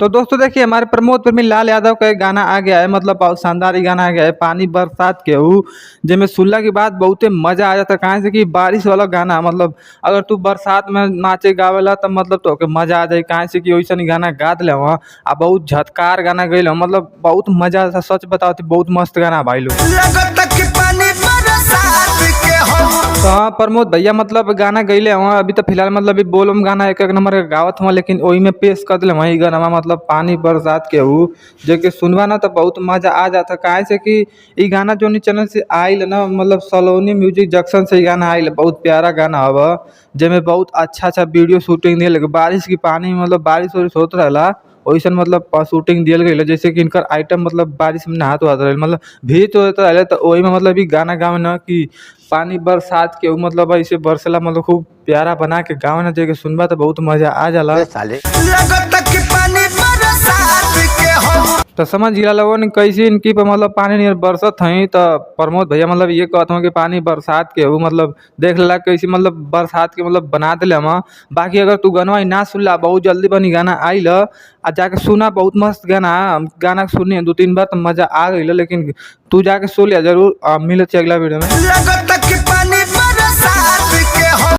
तो दोस्तों देखिए, हमारे प्रमोद प्रेमी लाल यादव का एक गाना आ गया है, मतलब बहुत शानदार ही गाना आ गया है, पानी बरसात के ऊ, जेमे सुनला के बाद बहुते मजा आ जाता। काहे से कि बारिश वाला गाना, मतलब अगर तू बरसात में नाचे गावेला त मतलब तोहके मजा आ जाई। काहे से कि ओइसन गाना गा देले हव आ बहुत झटकार गाना गइल, मतलब बहुत मजा आता। सच बताओ तो बहुत मस्त गाना भाई लोग। लगत कि पानी बरसात के हो। तो हाँ प्रमोद भैया मतलब गाना गईले हवा, अभी तो फिलहाल मतलब अभी बोलम गाना एक एक नंबर के गावत हवा, लेकिन ओही में पेश कर दिले वही गाना मतलब पानी बरसात के ऊ, जो कि सुनबा ना तो बहुत मजा आ जाता। काहे से कि ई गाना जो चैनल से आइल ना, मतलब सलोनी म्यूजिक जंक्शन से ई गाना आइल, बहुत प्यारा गाना हवा, जेमे बहुत अच्छा अच्छा वीडियो शूटिंग दियल। बारिश की पानी मतलब बारिश उरिश होत रहला ओइसन मतलब शूटिंग दियल गइल, जैसे कि इनकर आइटम मतलब बारिश में नहात वहात रहे, मतलब भीत होत रहे, तो ओही में मतलब ई गाना गावे ना कि पानी बरसात के ऊ, मतलब ऐसे बरसेला, मतलब खूब प्यारा बना के गावे ना, जेके सुनबा तो बहुत मजा आ जाला। साले। लगत कि पानी बरसात के हो। तो समझ गया लोगन कैसे इनकी पे मतलब पानी नियर बरसत हई। तो प्रमोद भैया मतलब ये कहत हूँ कि पानी बरसात के ऊ, मतलब देख ला कैसे मतलब बरसात के मतलब बना दिले हम। बाकी अगर तू गाना ना सुनला, बहुत जल्दी बनी गाना आइल आ जाके सुना, बहुत मस्त गाना। हम गाना सुनी 2-3 बार तो मजा आ गई, लेकिन तू जाके सुन लिया जरूर। मिले अगला वीडियो में। लगत